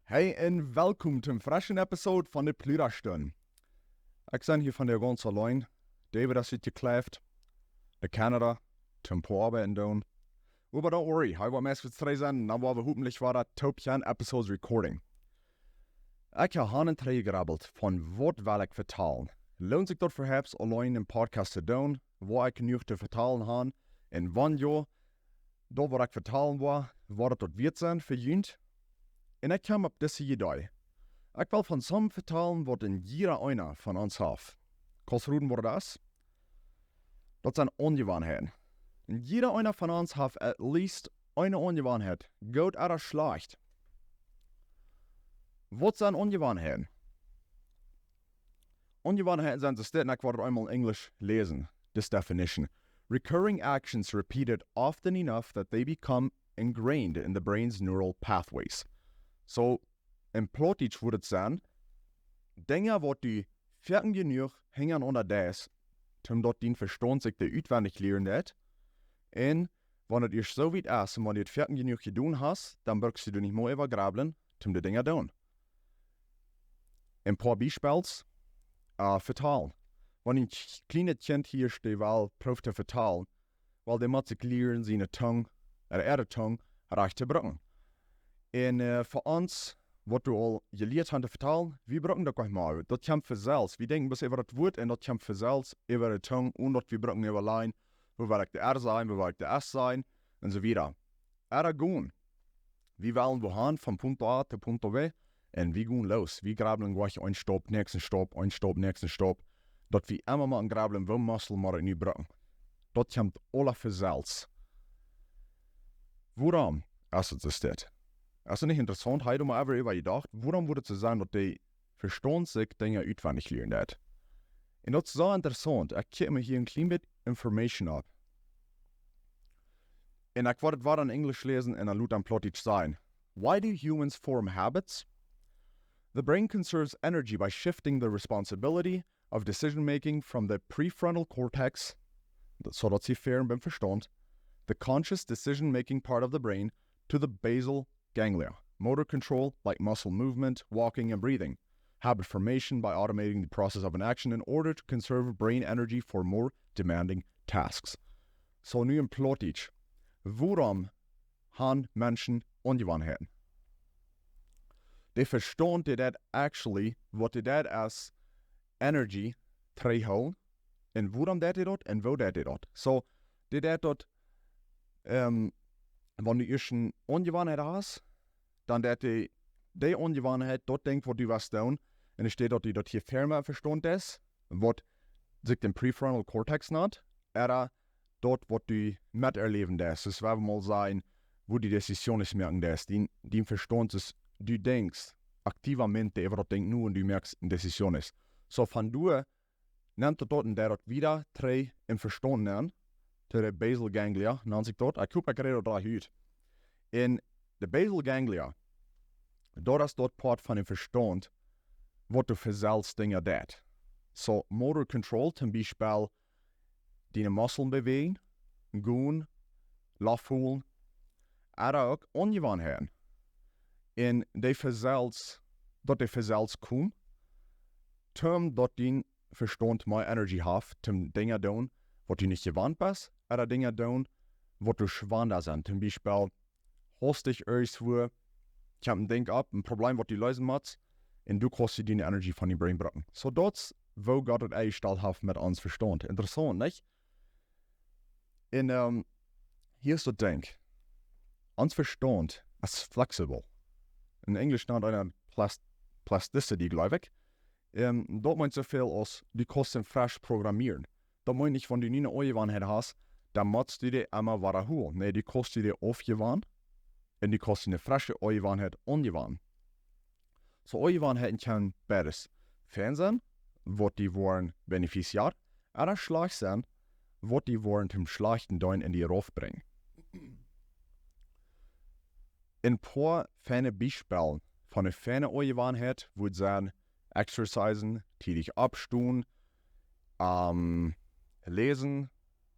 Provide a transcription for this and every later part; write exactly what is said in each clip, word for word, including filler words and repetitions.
Hey un welkom to een fresche Episode von de Pludastund. Ekj sie hia vondoag gaunz auleen. David es uttjekjleift no Canada, toom poa Oabeiten doonen. Oba don't worry, hee woat meist fa dree sennen, dan woa wie hopentlich wada toop kjennen Episodes recorden. Ekj hab han un trigj jegrabbelt von waut well ekj vetalen. Loont sikj daut fa junt auleen een Podcast to doonen, wua ekj jenuach to vetalen hab? Un wan jo, daut waut ekj vetalen woa, woat daut wieet sennen fa junt? Un ekj kjeem opp dise Idee. Ekj well von soont vetalen waut een jieda eena von ons haft. Kaust roden waut daut es? Daut sent Onjewanheiten. Un jieda eena von ons haft at least eene Onjewanheit, goot ooda schlajcht. Waut sent Onjewanheiten? Onjewanheiten sent, soo steit, ekj woa daut eemol enn Enjlisch läsen, this definition. Recurring actions repeated often enough that they become ingrained in the brain's neural pathways. So, enn Plautdietsch wudd et sennen, Dinja waut du foaken jenuach hinjaraun deist, toom daut dien Vestaunt sikj dee utwendich lieren deit. Un wan et ieescht soo wiet es un wan du et foaken jenuach jedonen hast, dan brukst du nich mea äwa grabblen, toom de Dinja doonen. Een poa Biespels, äh, vetalen. Wan een kj-, kjlienet Kjint hia steit, well proowen to vetalen, well, dee mott sikj lieren siene Tung, ooda äare Tung, rajcht to brucken. Un, äh, fa ons, waut wie aul jelieet haben to vetalen, wie brucken daut nich mea. Daut kjemt von selfst. Wie denkjen bloos äwa daut Wuat un daut kjemt von selfst äwa de Tung, un daut wie brucken äwalajnen, woo well ekj de R sajen, woo well ekj de S sajen, un soo wieda. Ooda gonen. Wie wellen wua han von Punkt A to Punkt B. Un wie gonen loos. Wie grabblen jlikj een Stap, näakjsten Stap, een Stap, näakjsten Stap. Daut wie emma mol aun grabblen, woo Muskel mott ekj nu brucken. Daut kjemt aula von selfst. Wuarom es et soo? Es et nich interessaunt? Hab ekj mol äwa jedocht, wuarom wudd et soo sennen daut de Vestaunt sikj Dinja utwendich lieren deit? Un daut es soo interessaunt. Ekj kjikj mie hia een kjlien bät Information opp. Un ekj woa et wada enn Enjlisch läsen un dan lota enn Plautdietsch sajen. Why do humans form habits? The brain conserves energy by shifting the responsibility of decision making from the prefrontal cortex, so daut es hia biem Vestaunt, the conscious decision making part of the brain, to the basal ganglia, motor control, like muscle movement, walking, and breathing, habit formation by automating the process of an action in order to conserve brain energy for more demanding tasks. So nu enn Plautdietsch. Wuarom haben Menschen Onjewanheiten? De Vestaunt, dee deit actually, waut dee deit es energy trigjhoolen. Un wuarom deit dee daut? Un woo deit dee daut? So, dee deit daut, ähm, wan du ieescht eene Onjewanheit hast, dan deit dee, dee Onjewanheit, daut Dinkj waut du west doonen, un et steit daut du daut hia Firma Vestaunt es, waut sikj dän prefrontal cortex nant, ooda daut waut du meterläwen deist, daut well wie mol sajen, woo du Decisiones moaken deist, dee, dee Vestaunt es, du denkjst activamente äwa daut Dinkj no un du moakst eene Decision. So von doa nemt daut daut un deit daut wieda trigj enn Vestaunt nenn, to de basal ganglia, nant sikj daut, ekj hop ekj räd daut rajcht ut. Un de basal ganglia, daut es daut Poat von dän Vestaunt, waut du fa selfst Dinja deist. So, motor control, toom Biespel, diene Muskeln bewäajen, gonen, Loft holen, ooda uk Onjewanheiten. Un dee fa selfst, daut dee fa selfst komen, toom daut dien Vestaunt mea energy haft, toom Dinja doonen, waut du nich jewant best, ooda Dinja doonen, waut du schwanda sent. Toom Biespel, hast du irjentwua, kjemt een Dinkj opp, een Problem waut du leesen motst, un du kaust diene energy von dien brain brucken. So daut es woo Gott et enjestalt haft met ons Vestaunt. Interessaunt, nich? Un, ähm, hia es daut Dinkj. Ons Vestaunt es flexible. Enn Enjlisch nant eena plas-, plasticity, jleew ekj. Ähm, daut meent soo väl aus, du kaust am fresch programmieren. Daut meent nich, wan du nu eene Onjewanheit hast, dan motst du dee emma wadaholen. Nä, du kaust dee aufjewanen un du kaust eene fresche Onjewanheit aunjewanen. So Onjewanheiten kjennen beides fein sennen, waut die woaren beneficiar, ooda schlajcht sennen, waut die woaren toom Schlajchten doonen un die raufbrinjen. Een poa feine Biespels von eene feine Onjewanheit wudd sennen, exercisen, tiedich oppstonen, ähm, läsen,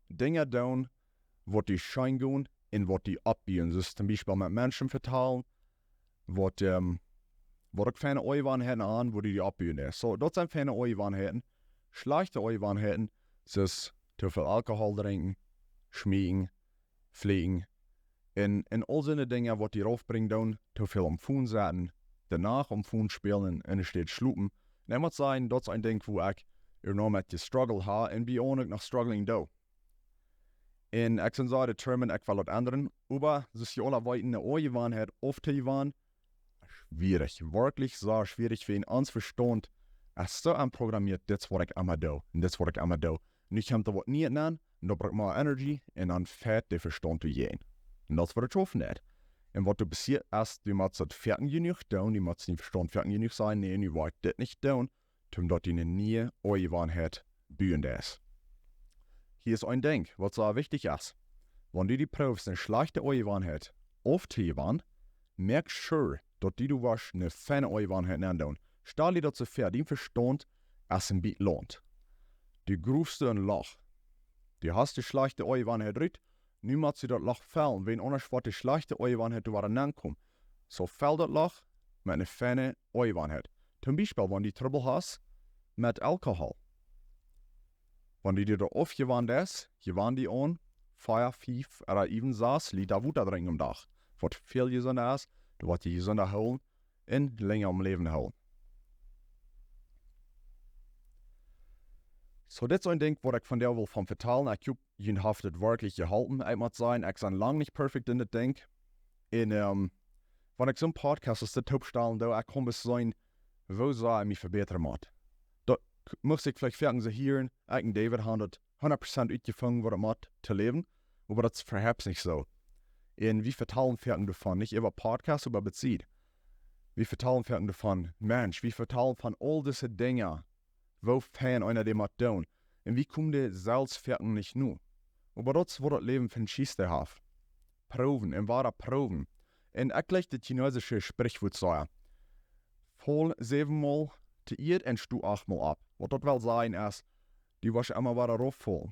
Dinja doonen, waut die scheen gonen un waut die oppbuen. Soo toom Biespel met Menschen vetalen, waut, ähm, Waut uk feine Onjewanheiten aun, woo du die oppbuen deist. So, daut sent feine Onjewanheiten. Schlajchte Onjewanheiten, soo aus too väl Alkohol drinkjen, schmeekjen, fläakjen. Un, un aul soone Dinja waut die rauf brinjen doonen, too väl aum Phone sitten, de Nacht aum Phone spälen un enne Städ schlopen. Un ekj mott sajen, daut es een Dinkj woo ekj noch met jestruggelt hab un bie uk noch struggling doo. Un ekj sie soo determined, ekj well daut endren. Oba, soo aus jie aula weeten, eene Onjewanheit auftojewonen, schwierich, werkjlich sea schwierich, wiels ons Vestaunt es soo enprogrammeet, dit es waut ekj emma doo, un dit es waut ekj emma doo. Nu kjemt doa waut Nieet aun, un daut brukt mea Energie, un dan fajcht de Vestaunt to jäajen. Un daut es waut et schaufen deit. Un waut doa passieet es, du motst daut foaken jenuach doonen, du motst dien Vestaunt foaken jenuach sajen, nä, nu woa ekj dit nich doonen, toom daut du eene niee Onjewanheit buen deist. Hia es een Dinkj, waut sea wichtich es. Wan du die proowst, eene schlajchte Onjewanheit auftojewonen, moak sure, daut du, du woascht eene feine Onjewanheit aundoonen. Stal die daut soo väa, dien Vestaunt es een bät Launt. Du grufst een Loch. Du hast de schlajchte Onjewanheit rut, nu motst du daut Loch fellen, wiels aundasch woat de schlajchte Onjewanheit doa wada nenkomen. So fell daut Loch met eene feine Onjewanheit. Toom Biespel, wan du Trubbel hast met Alkohol. Wan du die doa aufjewant hast, jewan die aun, fia, fief, ooda even sas Lita Wota drinkjen aum Dach. Waut väl jesunda es, daut woat die jesunda hoolen un lenja aum Läwen hoolen. So, dit es een Dinkj, waut ekj vondoag well von vetalen. Ekj hop, junt haft et werkjlich jeholpen. Ekj mott sajen, ekj sie lang nich perfekt en dit Dinkj. Un, ähm, wan ekj soon Podcast aus dit toopstalen doo, ekj kaun bloos seenen, woo sea ekj mie vebätren mott. Daut k-, mott ekj veleicht foaken soo hieren, ekj un David haben daut hundat Prozent utjefungen, waut et mott to läwen, oba daut es perhaps nich soo. Un wie vetalen foaken doavon, nich äwa Podcast, oba besied. Wie vetalen foaken doavon, Mensch, wie vetalen von aul dise Dinja, woo fein eena dee mott doonen. Un wie komen dee selfst foaken nich no. Oba daut es waut daut Läwen fa eene Jeschicht haft. Proowen un wada proowen. Un ekj jleich daut chinesische Sprichwuat sea: Faul säwenmol to Ieed un sto achtmol opp. Waut daut well sajen es, du woascht emma wada rauffaulen.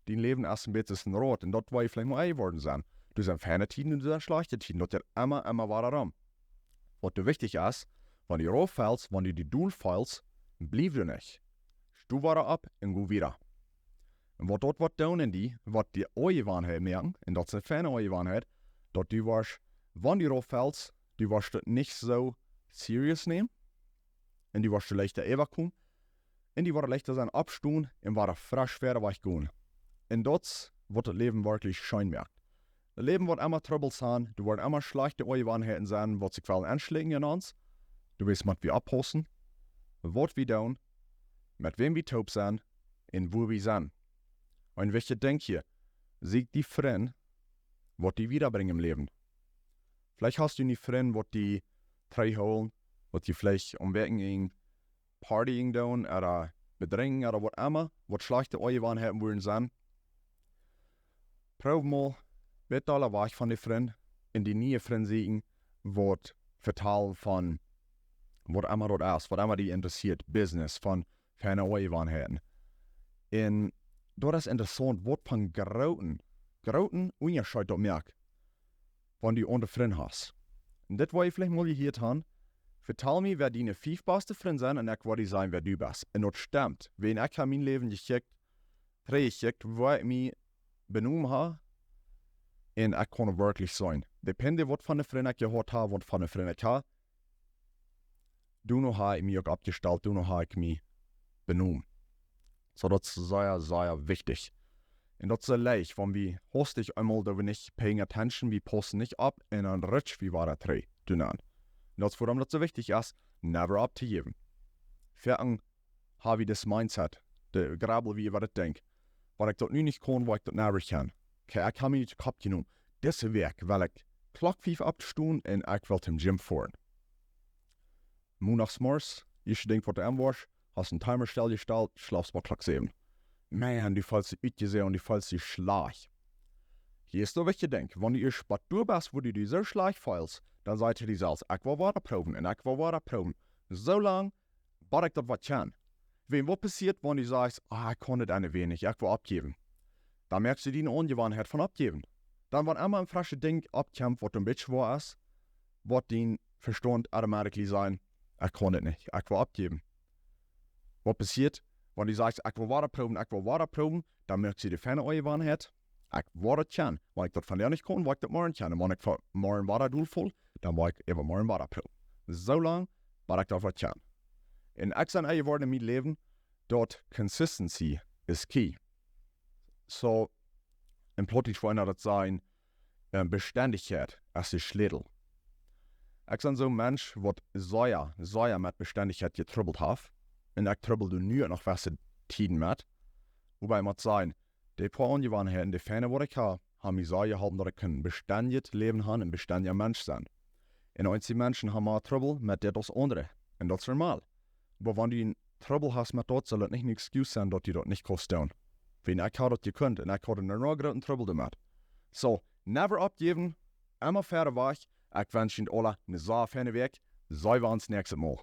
Dien Läwen es een bät soo aus een Rad, un daut woat veleicht mol enjeworden sennen. Doa sent feine Tieden un doa sent schlajchte Tieden. Daut jeit emma, emma wada rom. Waut doa wichtich es, wan du rauffellst, wan du die dol feelst, bliew doa nich. Sto wada opp un go wieda. Un waut daut woat doonen en die, woat die Onjewanheit moaken, un daut es eene feine Onjewanheit, daut du woascht, wan du rauffellst, du woascht daut nich soo serious nämen, un du woascht doa leichta äwakomen, un die woaren leichta sennen oppstonen un wada fresch wieda wajchgonen. Un daut es waut daut Läwen werkjlich scheen moakt. Daut Läwen woat emma Trubbels haben, doa woaren emma schlajchte Onjewanheiten sennen, waut sikj wellen aunschläajen en ons. Doa mott wie oppaussen, waut wie doonen, met wäm wie toop sent un wua wie sent. Een wichtjet Dinkj hia: Sieekj die Frind, waut die wiedabrinjen em Läwen. Veleicht hast du nu Frind, waut die trigjhoolen, waut die veleicht aum Wochenenj partying doonen, ooda bedrinkjen, ooda waut emma, waut schlajchte Onjewanheiten wudden sennen. Proow mol, bät dolla wajch von dee Frind un die niee Frind sieekjen, waut vetalen von waut emma daut es, waut emma die interessieet, Business, von feine Onjewanheiten. Un daut es interessaunt, waut fa een grooten, grooten Unjascheet daut moakt, wan du aundre Frind hast. Un dit woa jie veleicht mol jehieet haben: Vetal mie, wäa diene fief baste Frind sent, un ekj woa die sajen, wäa du best. Un daut stemt. Wan ekj ha mien Läwen jekjikjt, trigjjekjikjt, woo ekj mie benomen ha, un ekj kaun werkjlich seenen, dependent waut fa Frind ekj jehaut ha, waut fa Frind ekj ha, doano ha ekj mie uk oppjestalt, doano ha ekj mie benomen. So, daut es sea, sea wichtich. Un daut es soo leicht, wan wie hastich eemol, daut wie nich paying attention, wie paussen nich opp, un dan rutsch wie wada trigj doano. Un daut es wuarom daut soo wichtich es, never opptojäwen. Foaken ha wie dis Mindset, de Grabbel wie äwa daut Dinkj: Wan ekj daut nu nich kaun, woa ekj daut never kjennen. Okay, ekj ha mie nich de Kopp jenomen, dise Wäakj well ekj Klock fief oppstonen un ekj well toom Gym foaren. Mondags morjes, ieeschte Dinkj waut du aunwoascht, hast een Timer stelljestalt, schlopst bat Klock säwen. Man, du feelst die utjeseenen, du feelst die schlajcht. Hia es daut wichtje Dinkj: Wan du ieescht bat doa best, wua du die soo schlajcht feelst, dan saj to die selfst: Ekj woa wada proowen un ekj woa wada proowen. Soo lang, bat ekj daut waut kjenn. Wan waut passieet, wan du sajchst: Ah, ekj kaun dit eene Wäakj nich, ekj woa oppjäwen, dan moakst du die eene Aunjewanheit von oppjäwen. Dan, wan emma een freschet Dinkj oppkjemt, waut een bät schwoa es, woat dien Vestaunt automatically sajen: Ekj kaun daut nich. Ekj well oppjäwen. Waut passieet, wan du sajchst, ekj well wada proowen, ekj well wada proowen, dan moakst du die feine Oajawanheit. Ekj woa daut kjennen. Wan ekj daut vondoag nich kaun, woa ekj daut morjen kjennen. Wan ekj fa-, morjen wada dol feel, dan woa ekj äwamorjen wada proowen. Soo lang, bat ekj daut woa kjennen. Un ekj sie eenjeworden en mien Läwen, daut consistency is key. So, en Plautdietsch woat daut sajen, äh, Bestendichkjeit es de Schlätel. Ekj sie soon Mensch, waut sea, sea met Bestendichkjeit jetrubbelt haft. Un ekj trubbel doa nu noch waut Tieden met. Woabie ekj mott sajen, dee poa Oajawanheiten, dee feine waut ekj hab, haben mie sea jeholpen, daut ekj kunn bestendjet Läwen han un bestendja Mensch sennen. Un eenje Menschen haben mea Trubbel met dit aus aundre. Un daut es normal. Oba wan du Trubbel hast met daut, saul daut nich ne Excuse sennen, daut du daut nich kaust doonen. Wiels ekj haud daut jekunt un ekj haud een enorm grooten Trubbel doamet. So, never oppjäwen, emma wieda wajch. Ekj wensch junt aula eene sea feine Wäakj. Seenen wie ons näakjstet Mol.